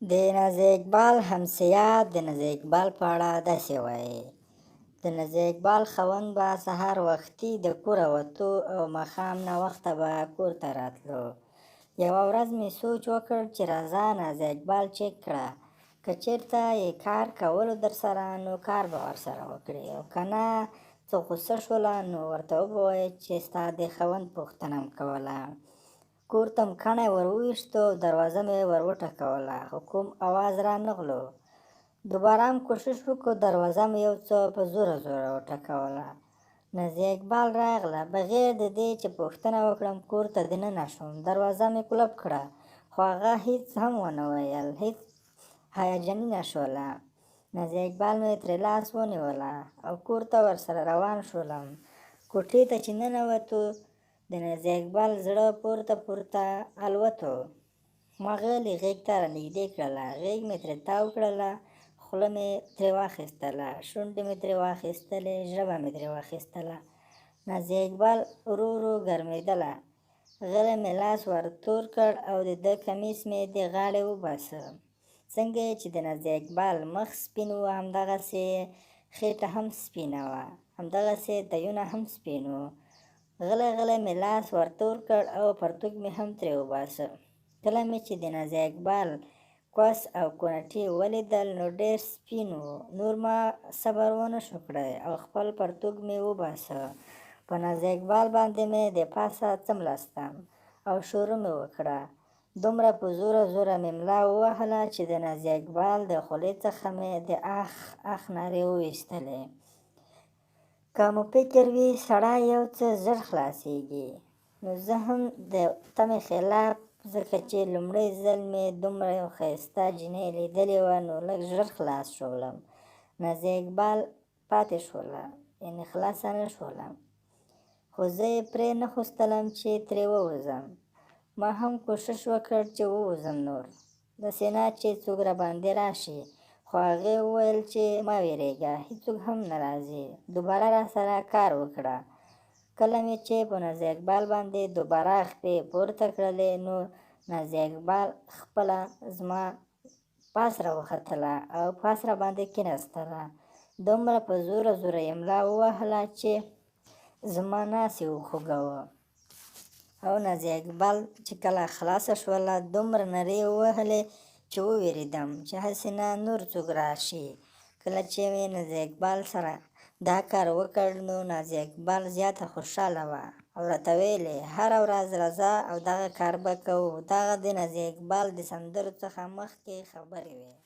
د نازیه اقبال همسیه د نازیه اقبال په اړه داسې وایي: د نازیه اقبال خاوند به سهار وختي د کوره وتو او ماښام ناوخته به کور ته راتلو. یوه ورځ مې سوچ وکړ چې راځه نازیه اقبال چک کړه، که چېرته یې کار کولو درسره نو کار به ورسره وکړې او که نه څه غوسه شوله نو ورته وبه وایې چې ستا د خاوند پوښتنه م کوله. کور ته م کڼی ور وویشتو او دروازه مې ور وټکوله، خو کوم اواز رانغلو. دوباره م کوشش وکړو، دروازه مې یو څه په زوره زوره وټکوله. نازیه اقبال راغله، بغیر د دې چې پوښتنه وکړم کور ته دننه شوم، دروازه مې کلپ کړه، خو هغه هیڅ هم ونه ویل، هیڅ هیجاني نه شوله. نازیه اقبال مې ترې لاس ونیوله او کور ته ورسره روان شولم. کوټې ته چې ننوتو د نازیه اقبال زړه پورته پورته الوتو. ما غلې غېږ ته رانږدې کړله، غېږ مې ترې تاو کړله، خوله مې ترې واخیستله، شونډې مې ترې واخیستلې، ژبه مې ترې واخیستله. نازیه اقبال ورو ورو ګرمېدله. غلی مې لاس ور تور کړ او د ده کمیس مې د غاړې وباسه. څنګه یې چې د نازیه اقبال مخ سپین و، همدغسې یې خېټه هم سپینه وه، همدغسې یې تیونه هم سپین وو. غلی غلی مې لاس ور تور کړ او پرتوګ مې هم ترې وباسه. کله مې چې د نازیه اقبال کوس او کونټي ولیدل نو ډېر سپین وو. نور ما صبر ونه شو کړای او خپل پرتوګ مې وباسه. په نازیه اقبال باندې مې د پاسه څملاستم او شروع مې وکړه. دومره په زوره زوره مې ملا ووهله چې د نازیه اقبال د خولې څخه مې د اخ اخ نارې وویستلې. که مو فکر وي سړی یو څه ژر خلاصېږي، نو زه هم د تمې خلاف، ځکه چې لومړی ځل مې دومره یو ښایسته جینۍ لیدلې وه، نو لږ ژر خلاص شولم. نازیه اقبال پاتې شوله، یعنې خلاصه نه شوله، خو زه یې پرې نه خوستلم چې ترې ووځم. ما هم کوشش وکړ چې ووځم نور، داسې نه چې څوک راباندې راشي، خو هغې وویل چې مه وېرېږه، هیڅوک هم نه راځي، دوباره راسره کار وکړه. کله مې چې په نازیه اقبال باندې دوباره خپې پورته کړلې نو نازیه اقبال خپله زما پاس راوختله او پاس راباندې کېناستله. دومره په زوره زوره یې ملا ووهله چې زما ناس یې وخوږاوه. او نازیه اقبال چې کله خلاصه شوله دومره نرې یې ووهلې چې ووېرېدم چې هسې نه نور څوک راشي. کله چې مې نازیه اقبال سره دا کار وکړ نو نازیه اقبال زیاته خوشحاله وه او راته ویل یې هره ورځ راځه او دغه کار به کوو. دغه د نازیه اقبال د سندرو څخه مخکې خبرې وې.